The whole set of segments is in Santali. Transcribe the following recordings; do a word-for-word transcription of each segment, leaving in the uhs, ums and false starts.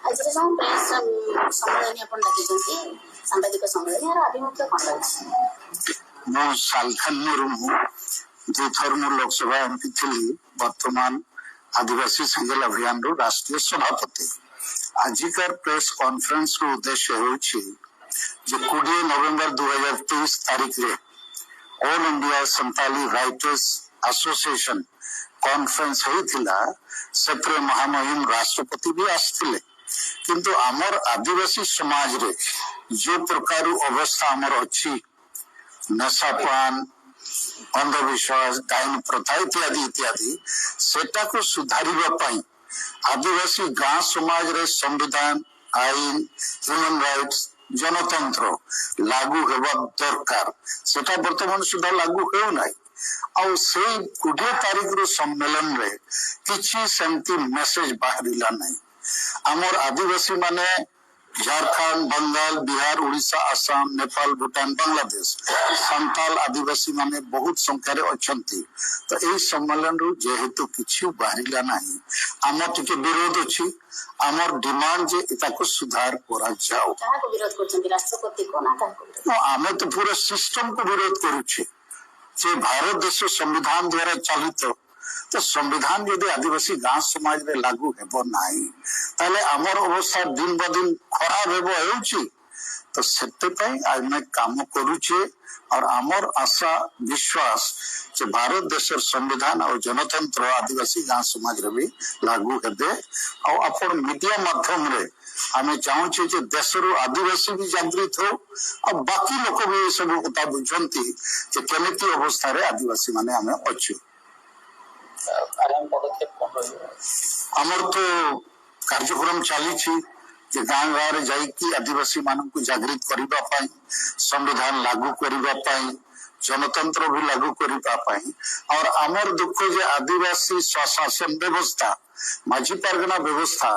ଆଜିର ଯେଉଁ ପ୍ରେସ୍, ଉଁ, ସମ୍ମିଳନୀ ଆପଣ ଡାକିଛନ୍ତି, ସାମ୍ବାଦିକ ସମ୍ମିଳନୀ, ଏହାର ଆଭିମୁଖ୍ୟ କ'ଣ ରହିଛି? ମୁଁ ଶାଲଖାନ ମୁର୍ମୁ, ଦୁଇଥର ମୁଁ ଲୋକସଭା ଏମ୍ପି ଥିଲି, ବର୍ତ୍ତମାନ ଆଦିବାସୀ ସିଙ୍ଗଲ ଅଭିଯାନରୁ ରାଷ୍ଟ୍ରୀୟ ସଭାପତି। ଆଜିକାର ପ୍ରେସ୍ କନଫରେନ୍ସର ଉଦ୍ଦେଶ୍ୟ ହେଉଛି ଯେ କୋଡ଼ିଏ ନଭେମ୍ବର ଦୁଇ ହଜାର ତେଇଶ ତାରିଖରେ all India Santali writers association conference ହେଇଥିଲା। ସେଥିରେ ମହାମହିମ ରାଷ୍ଟ୍ରପତି ବି ଆସିଥିଲେ। କିନ୍ତୁ ଆମର ଆଦିବାସୀ ସମାଜରେ ଯେଉଁ ପ୍ରକାର ଅବସ୍ଥା ଆମର ଅଛି, ନଶାପାନ, ଅନ୍ଧବିଶ୍ୱାସ, ଡାଇନ ପ୍ରଥା ଇତ୍ୟାଦି ଇତ୍ୟାଦି, ସେଟାକୁ ସୁଧାରିବା ପାଇଁ ଆଦିବାସୀ ଗାଁ ସମାଜରେ ସମ୍ବିଧାନ, ଆଇନ, ହ୍ୟୁମାନ ରାଇଟ୍ସ, ଜନତନ୍ତ୍ର ଲାଗୁ ହେବା ଦରକାର। ସେଟା ବର୍ତ୍ତମାନ ସୁଦ୍ଧା ଲାଗୁ ହେଉନାହିଁ। ଆଉ ସେଇ କୋଡ଼ିଏ ତାରିଖର ସମ୍ମିଳନୀରେ କିଛି ସେମିତି ମେସେଜ ବାହାରିଲା ନାହିଁ। ଆମର ଆଦିବାସୀମାନେ ଝାଡ଼ଖଣ୍ଡ, ବଙ୍ଗାଲ, ବିହାର, ଓଡ଼ିଶା, ଆସାମ, ନେପାଳ, ଭୁଟାନ, ବାଂଲାଦେଶ, ସାନ୍ତାଲ ଆଦିବାସୀମାନେ ବହୁତ ସଂଖ୍ୟାରେ ଅଛନ୍ତି। ତ ଏଇ ସମ୍ମିଳନୀରୁ ଯେହେତୁ କିଛି ବାହାରିଲା ନାହିଁ, ଆମ ଟିକେ ବିରୋଧ ଅଛି। ଆମର ଡିମାଣ୍ଡ ଯେ ଏଟାକୁ ସୁଧାର କରାଯାଉ। କାହାକୁ ବିରୋଧ କରୁଛନ୍ତି? ରାଷ୍ଟ୍ରପତିକୁ ନା କାହାକୁ ବିରୋଧ? ନା, ଆମେ ତ ପୁରା ସିଷ୍ଟମକୁ ବିରୋଧ କରୁଛେ ଯେ ଭାରତ ଦେଶ ସମ୍ବିଧାନ ଦ୍ୱାରା ଚାଳିତ। ତ ସମ୍ବିଧାନ ଯଦି ଆଦିବାସୀ ଗାଁ ସମାଜରେ ଲାଗୁ ହେବ ନାହିଁ, ତାହେଲେ ଆମର ଅବସ୍ଥା ଦିନ ବା ଦିନ ଖରାପ ହେବ ହେଉଛି। ତ ସେଥିପାଇଁ ଆମେ କାମ କରୁଛେ। ଆଉ ଆମର ଆଶା ବିଶ୍ୱାସ ଯେ ଭାରତ ଦେଶର ସମ୍ବିଧାନ ଆଉ ଜନତନ୍ତ୍ର ଆଦିବାସୀ ଗାଁ ସମାଜରେ ବି ଲାଗୁ ହେବେ। ଆଉ ଆପଣ ମିଡିଆ ମାଧ୍ୟମରେ ଆମେ ଚାହୁଁଛେ ଯେ ଦେଶରୁ ଆଦିବାସୀ ବି ଜାଗୃତ ହଉ, ଆଉ ବାକି ଲୋକ ବି ଏସବୁ କଥା ବୁଝନ୍ତି ଯେ କେମିତି ଅବସ୍ଥାରେ ଆଦିବାସୀମାନେ ଆମେ ଅଛୁ। ଆଗାମୀ ପଦକ୍ଷେପ କ'ଣ ରହିବ? ଆମର ତ କାର୍ଯ୍ୟକ୍ରମ ଚାଲିଛି ଯେ ଗାଁ ଗାଁରେ ଯାଇକି ଆଦିବାସୀମାନଙ୍କୁ ଜାଗୃତ କରିବା ପାଇଁ, ସମ୍ବିଧାନ ଲାଗୁ କରିବା ପାଇଁ, ଜନତନ୍ତ୍ର ବି ଲାଗୁ କରିବା ପାଇଁ। ଆଉ ଆମର ଦୁଃଖ ଯେ ଆଦିବାସୀ ସ୍ୱଶାସନ ବ୍ୟବସ୍ଥା, ମାଝି ପାରଗଣା ବ୍ୟବସ୍ଥା,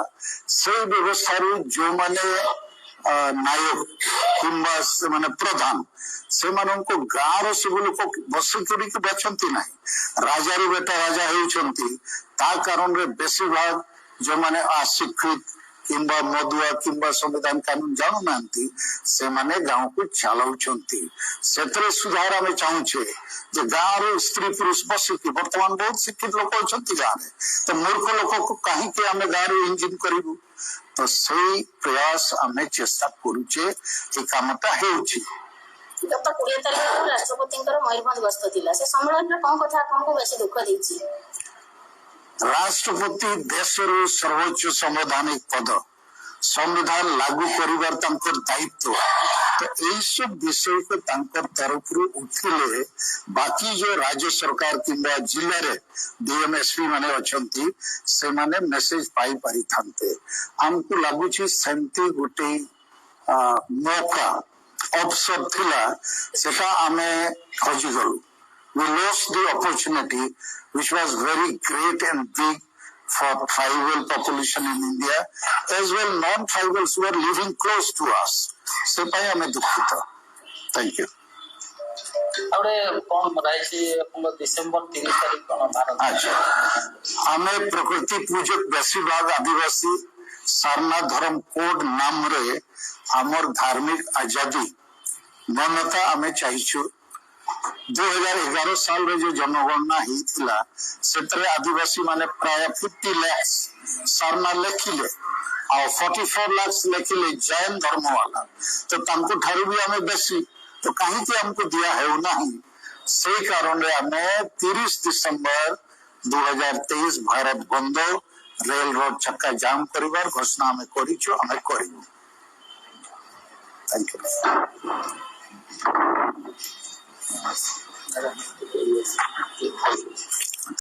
ସେଇ ବ୍ୟବସ୍ଥାରୁ ଯେଉଁମାନେ, ଅ, ନାୟକ କିମ୍ବା ସେମାନେ ପ୍ରଧାନ, ସେମାନଙ୍କ ଗାଁର ସବୁ ଲୋକ ବସିକରି ବାଛନ୍ତି ନାହିଁ। ରାଜାରୁ ବେଟା ରାଜା ହେଉଛନ୍ତି। ତା କାରଣରେ ବେଶୀ ଭାଗ ଯେଉଁମାନେ ଅଶିକ୍ଷିତ କିମ୍ବା ମଦୁଆ କିମ୍ବା ସମ୍ବିଧାନ କାନୁନ ଜାଣୁନାହାନ୍ତି, ସେମାନେ ଗାଁକୁ ଚାଲାଉଛନ୍ତି। ସେଥିରେ ସୁଧାର ଆମେ ଚାହୁଁଛେ ଯେ ଗାଁର ସ୍ତ୍ରୀ ପୁରୁଷ ବସିକି, ବର୍ତ୍ତମାନ ବହୁତ ଶିକ୍ଷିତ ଲୋକ ଅଛନ୍ତି ଗାଁରେ, ତ ମୂର୍ଖ ଲୋକକୁ କାହିଁକି ଆମେ ଗାଁରୁ ଇଞ୍ଜିନ କରିବୁ? ତ ସେଇ ପ୍ରୟାସ ଆମେ ଚେଷ୍ଟା କରୁଛେ ଏ କାମଟା ହେଉଛି। ଗତ କୋଡ଼ିଏ ତାରିଖ ରାଷ୍ଟ୍ରପତିଙ୍କର ମୟୂରଭଞ୍ଜ ଗସ୍ତ ଥିଲା। ସେ ସମ୍ମିଳନୀରେ କ'ଣ କଥା ଆପଣଙ୍କୁ ବେଶୀ ଦୁଃଖ ଦେଇଛି? ରାଷ୍ଟ୍ରପତି ଦେଶରୁ ସର୍ବୋଚ୍ଚ ସାମ୍ବିଧାନିକ ପଦ, ସମ୍ବିଧାନ ଲାଗୁ କରିବାର ତାଙ୍କର ଦାୟିତ୍ୱ। ତ ଏଇସବୁ ବିଷୟକୁ ତାଙ୍କର ତରଫରୁ ଉଠିଲେ ବାକି ଯୋଉ ରାଜ୍ୟ ସରକାର କିମ୍ବା ଜିଲ୍ଲାରେ ଡିଏମଏସପି ମାନେ ଅଛନ୍ତି, ସେମାନେ ମେସେଜ ପାଇପାରିଥାନ୍ତେ। ଆମକୁ ଲାଗୁଛି ସେମିତି ଗୋଟେ ଆ, ମୌକା, ଅବସର ଥିଲା, ସେଟା ଆମେ ହଜିଗଲୁ। We lost the opportunity which was very great and big for tribal population in India, as well non-tribals who are living close to us. ସେ ପାଇଁ ଆମେ ଦୁଃଖିତ। Thank you. ଆଉ ଗୋଟେ କ'ଣ ମରାଇଛି ଆପଣଙ୍କ ଡିସେମ୍ବର ତିରିଶ ତାରିଖ କ'ଣ? ଆଚ୍ଛା, ଆମେ ପ୍ରକୃତି ପୂଜକ ବେଶୀ ଭାଗ ଆଦିବାସୀ ସାରନା ଧର୍ମ କୋଡ ନାମରେ ଆମର ଧାର୍ମିକ ଆଜାଦି ମନତା ଆମେ ଚାହିଛୁ। ଦୁଇ ହଜାର ଏଗାର ସାଲରେ ଯୋଉ ଜନଗଣନା ହେଇଥିଲା, ସେଥିରେ ଆଦିବାସୀ ମାନେ ପ୍ରାୟ ଫିଫ୍ଟି ଲାକ୍ସ ସାରନା ଲେଖିଲେ, ଆଉ ଫର୍ଟି ଫୋର ଲାକ୍ସ ଲେଖିଲେ ଜୈନ ଧର୍ମବାଲା। ତ ତାଙ୍କ ଠାରୁ ବି ଆମେ ବେଶୀ, ତ କାହିଁକି ଆମକୁ ଦିଆ ହେଉନାହିଁ? ସେଇ କାରଣରେ ଆମେ ତିରିଶ ଡିସେମ୍ବର ଦୁଇ ହଜାର ତେଇଶ ଭାରତ ବନ୍ଦ, ରେଲ ରୋଡ ଛକା ଜାମ କରିବାର ଘୋଷଣା ଆମେ କରିଛୁ, ଆମେ କରିବୁ। Thank you.